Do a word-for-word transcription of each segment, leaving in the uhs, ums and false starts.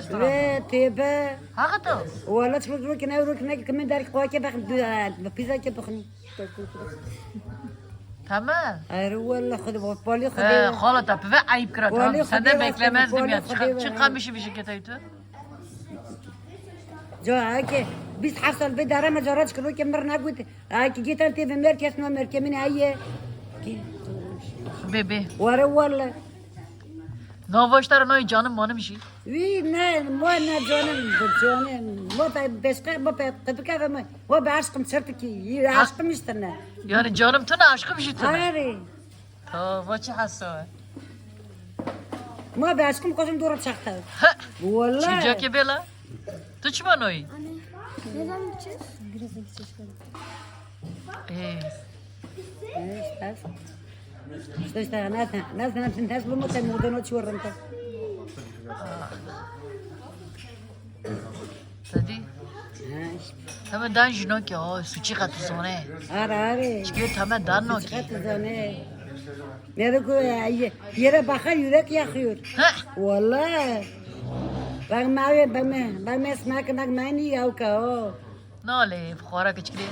restoran. Ve têbe. Haqiqeten. Wala çi rok ne rok ne ki min derk qoke bak bi pizza ke bixni. Tamam. Erê wala xwedê, wala xwedê. Ee, xala te pive ayıp kira, tamam. Wala xwedê. Sen de beklemezdim ya. Çıkar, çıkar bir şey, bir şey ketayı tu. Ca eke bîst heft sal bê dara me cara çikiro ke mir negot. Eke gêtan tê ve mer kes no mer ke min heye. Bê, bê. Were wala. Navaştara noy canım manım jî. Wî ne, ma ne canım, canım. Ma pe beşka, ma pe qipika ve ma. Wa be aşkım çırpiki. Yi aşkım işte ne. Yani canım tu ne, aşkım jî tu ne. Arê. Ta va çi hesa. Ma be aşkım koşum dora çaxta. Wala. Çi cake bela? Tu çima noyî? Anne, ne zaman gideceğiz? Biraz da gideceğiz. Ee. İşte, işte, işte, nasıl, nasıl, nasıl, nasıl bu mutlaka modern o çuvarım ta. Tedî? Ha, işte. Teme dan jino ki o suçi katı zone. Ara, ara. Çünkü teme dan no ki. Suçi katı zone. Nerede ko-, ye-, yere bakar yürek yakıyor. Ha. Vallahi. Bak mavi, bak me, bak me smakin, bak mani yavka o. Nalê, bi xwara kiçikê.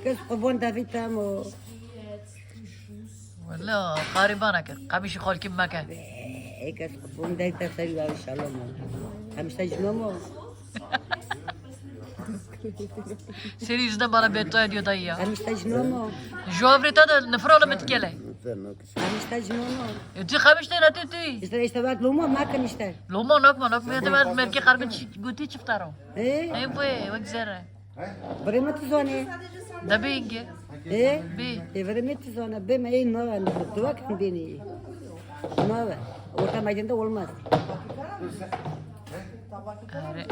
Kes qubon David tam o. Wala, qarîbana ke. Qemîşî xalkî meke. Kes qubon David tam serî wa inşallah mo. Qemîşta jino mo. Serî yüzünden bana beddua ediyor dayı ya. Qemîşta jino mo. Ju avrê te de nifir alime dikele. Qemîşta jino mo. E, tu qemîşte ne tu tu? İşte, işte bak lomo makin işte. Lomo nakma, nakma. Ya te ben merkê qarmin gotî çiftaro. E? E, bu, e, wek zerre. Birê min tu zanî. De bê inge. E? Bê. E, birê min tu zanî. Bê me ê nava, tu bak beni. Nava. Orta meydanda olmaz. Are.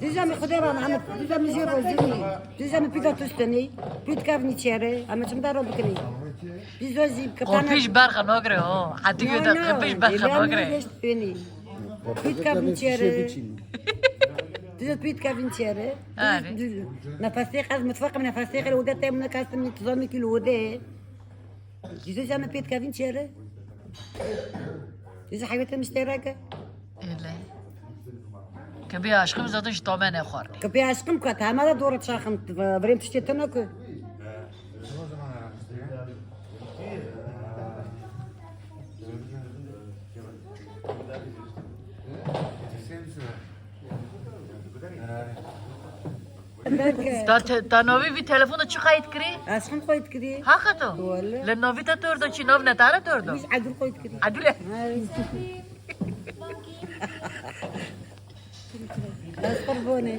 Dîza min Xwedê re, em dîza min jê re zînî. Dîza min pîta tu stenî. Pît kevnî çêre. Em çim daro bikinî. Dîza zî Qopîş berxa nagre o. Hetî göte qopîş berxa nagre. Pît kevnî çêre. Dîza pît kevnî çêre. Are. Nefesê qez mutfaqim nefesê qel ode tem ne kastim tizamê kî li ode. Dîza zî em pît kevnî çêre. Dîza heyvete miştereke. Öyle. Kibê aşkım zaten ji tame nexwar. Kibê aşkım ku, tame de dora çaxim, virêm tiştê tune ku. Ta te-, ta navê vî telefonda çi qayît kirî? Aşkım qayît kirî. Haqiqeto? Wele. Li navî te tordo çi, nav ne tare tordo? Biz Edil qayît kirî. Edil e? Ha. Ez qurbanê.